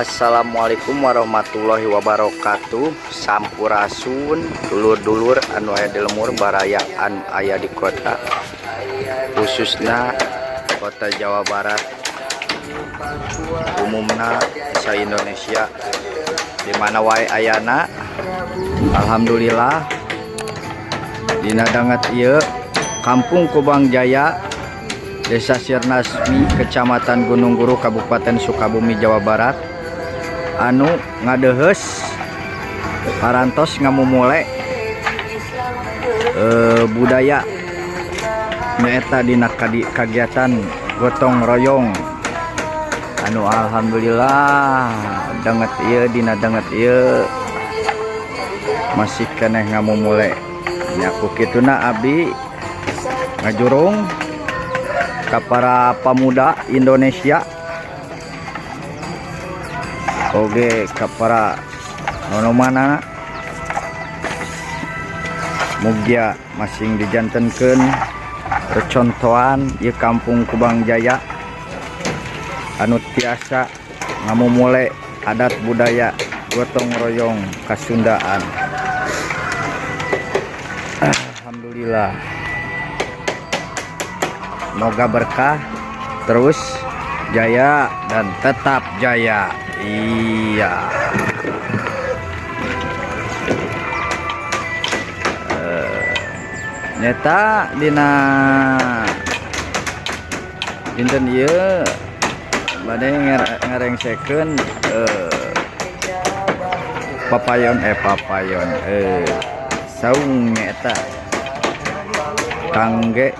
Assalamualaikum warahmatullahi wabarakatuh. Sampurasun dulur-dulur anu aya di lembur, baraya anu aya di kota, khususnya kota Jawa Barat, umumna sa Indonesia di mana wae ayana. Alhamdulillah, dina danget ieu Kampung Kubang Jaya, Desa Sirnasmi, Kecamatan Gunung Guru, Kabupaten Sukabumi, Jawa Barat, anu ngadeheus parantos ngamumule budaya nyaeta dina kagiatan gotong royong anu alhamdulillah danget ieu, dina danget ieu masih keneh ngamumule nya. Ku kituna abdi ngajurung ka para pemuda Indonesia oge ka para nonomana, mugia masing dijantenkeun percontohan ieu Kampung Kubang Jaya anu tiasa ngamumule adat budaya gotong royong kasundaan. Alhamdulillah, semoga berkah terus, jaya dan tetap jaya. Iya. Nyata dina dinten ieu bade ngarengsekeun papayon saung nyaeta kangge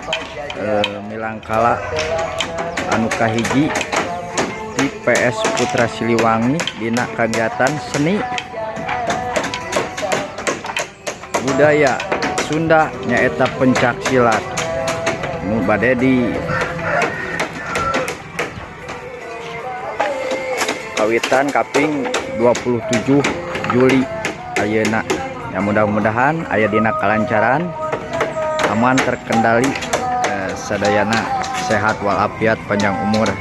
milangkala anu kahiji di PS Putra Siliwangi dina kagiatan seni budaya Sunda nyaeta pencak silat nu bade di kawitan kaping 27 Juli ayeuna ya. Mudah-mudahan aya dina kalancaran, aman terkendali, sadayana sehat walafiat, panjang umur,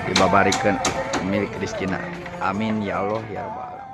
dibabarikeun milik rezekina. Amin ya Allah ya rabbal alamin.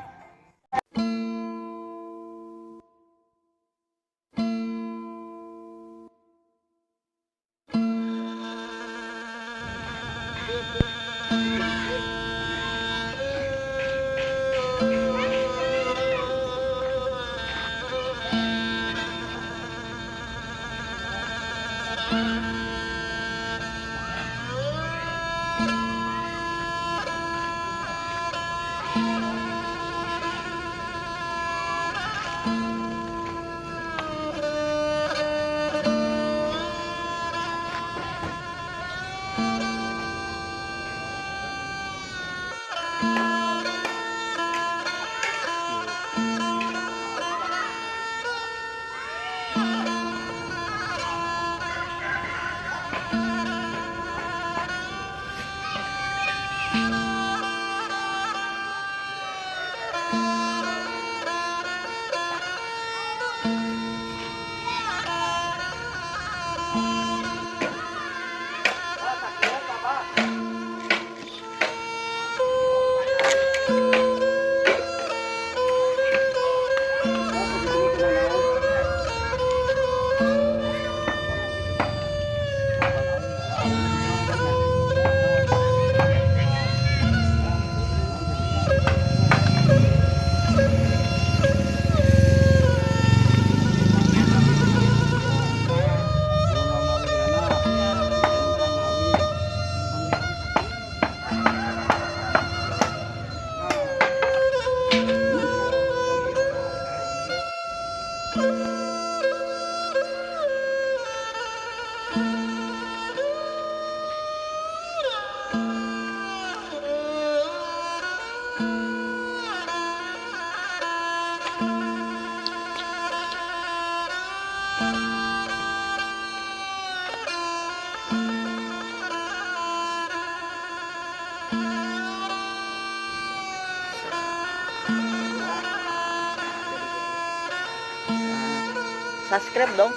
Subscribe dong.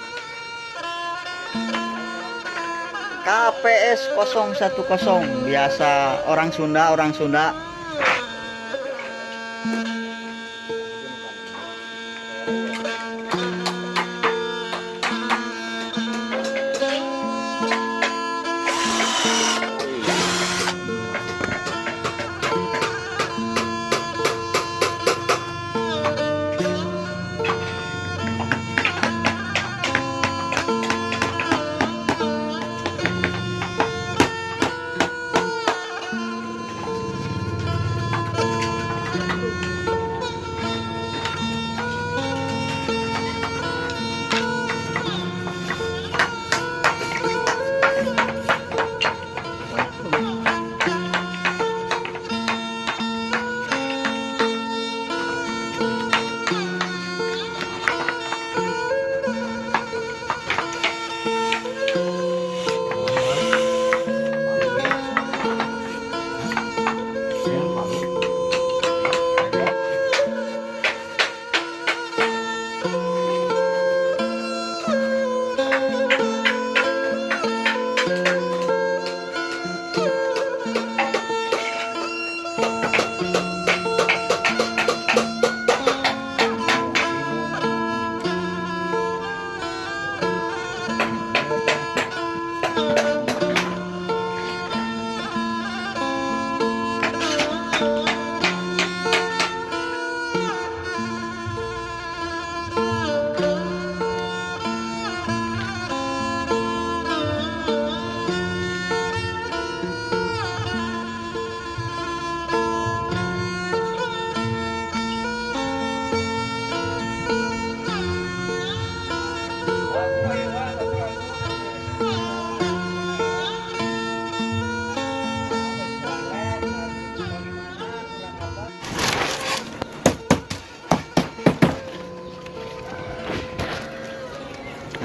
KPS 010, biasa orang Sunda, orang Sunda.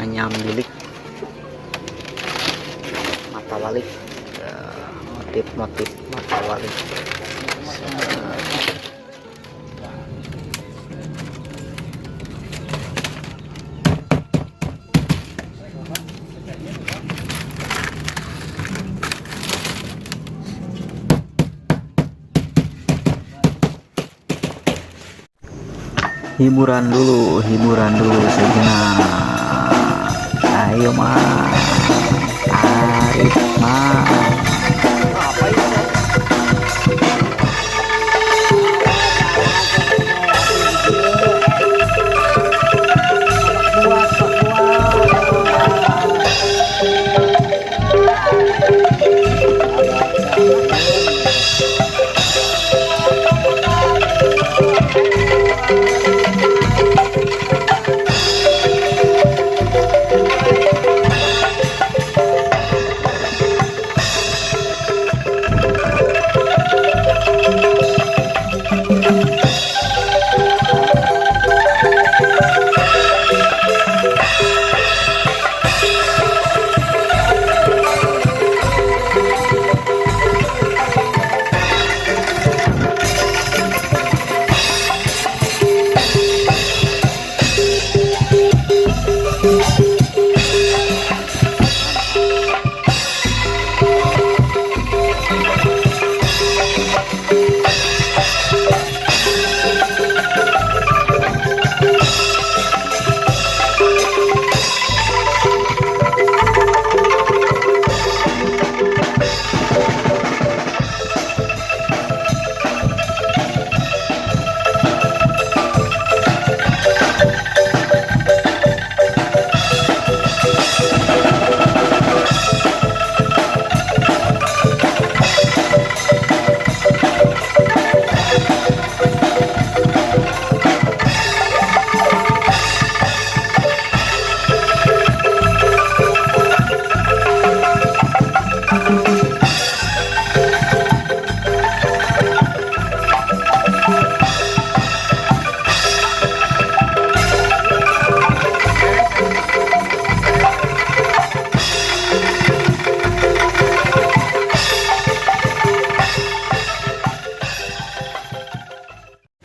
Nganyam bilik mata walik, motif-motif mata walik. Hiburan dulu, hiburan dulu sejenak. Ayo mah, tarik mah.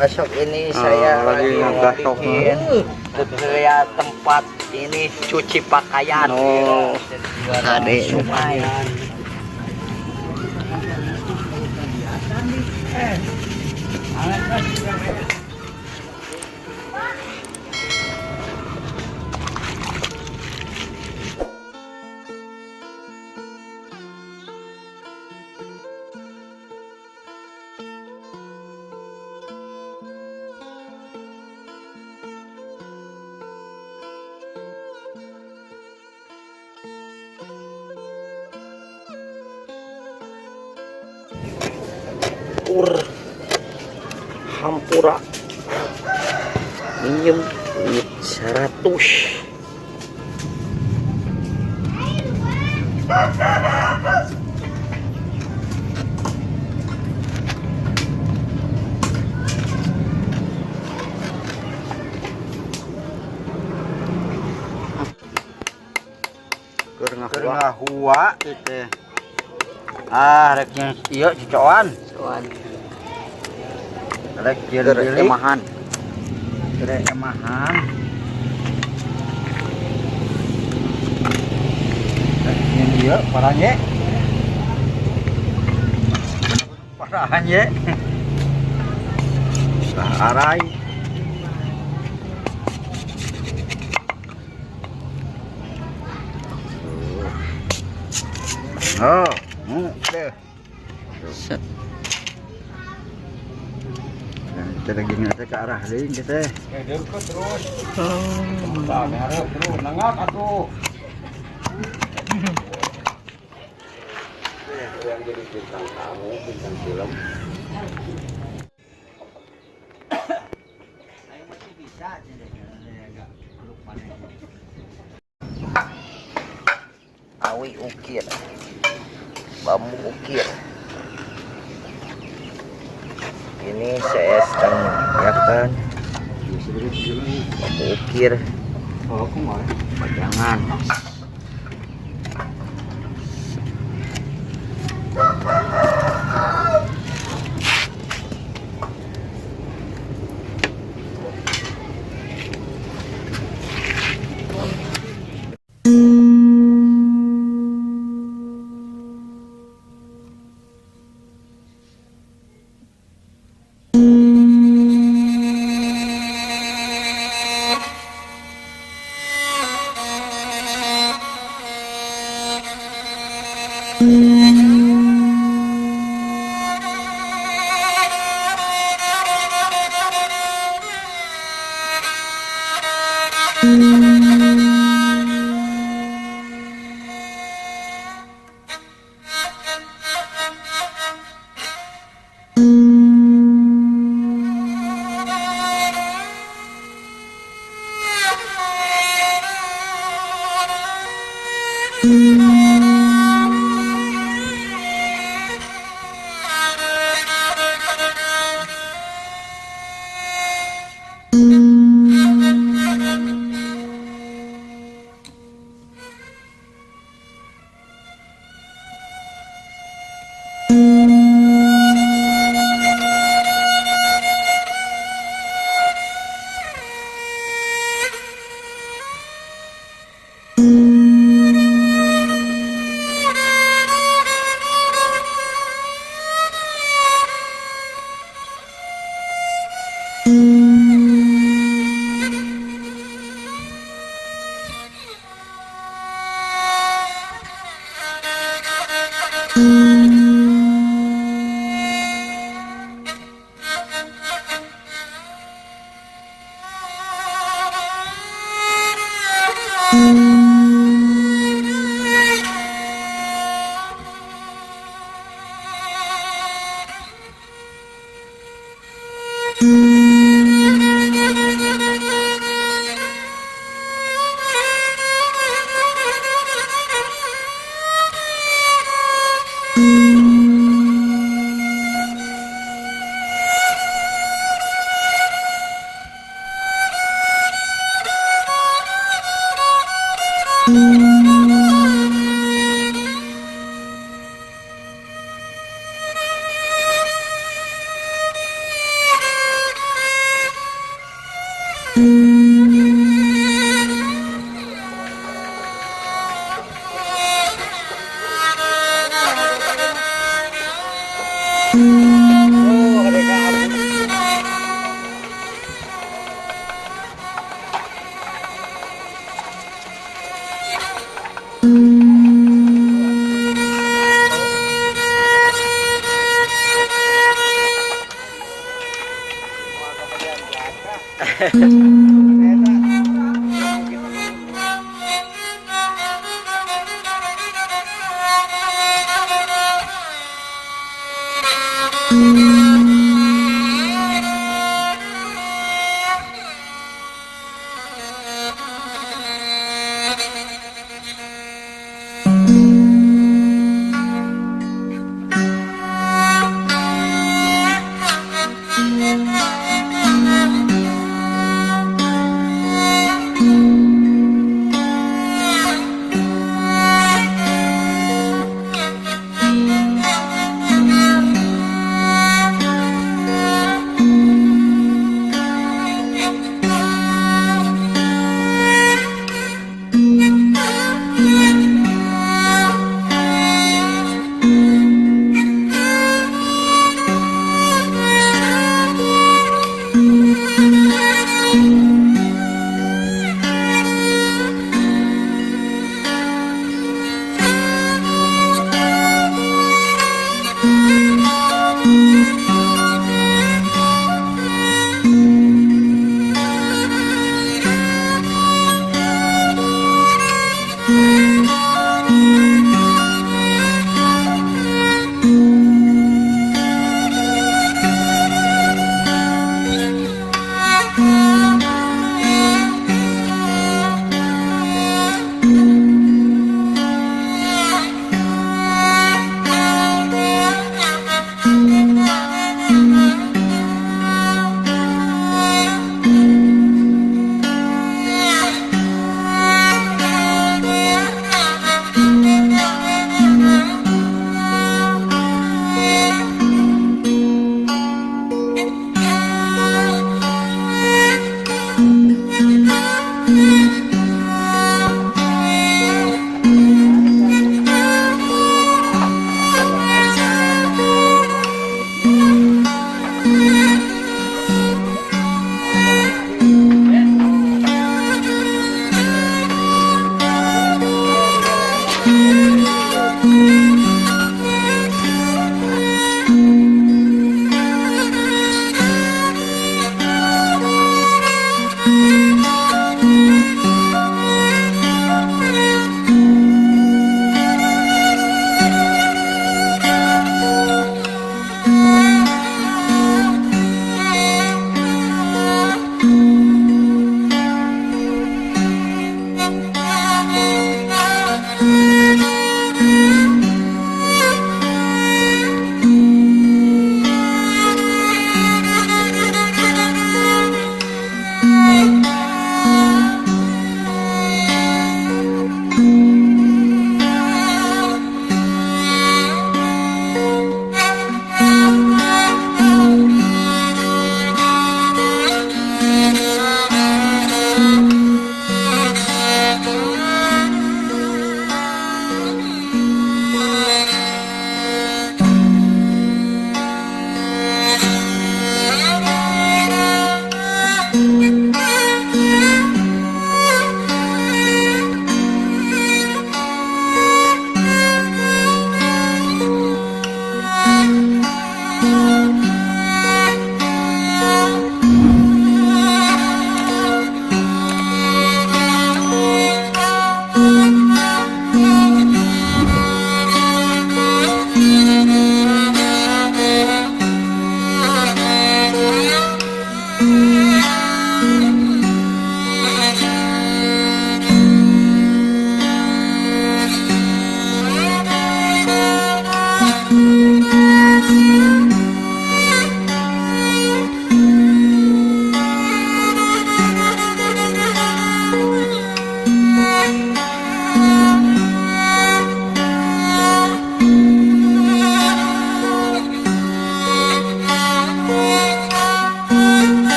Besok ini saya lagi lagi mau ngegasok. bikin tutorial tempat ini cuci pakaian. Oh. Ade. Sungai. Ur hampura minjem duit 100. Keur ngahua teh. Ah, rek jeung ieu cocoan. Soan. Rek jeung Keur bilik. emahan. Rek emahan. Rek jeung ieu paranye. Paranye. Arai. Oh, deh. Set. Kita lagi ngerti ke arah deui kita. Terus. Terus nangak atuh. Yang jadi bintang tamu, bintang film. Masih bisa Awi ukir, bambu ukir. Ini saya sedang menyiapkan bambu ukir. Oh, aku mau. Jangan.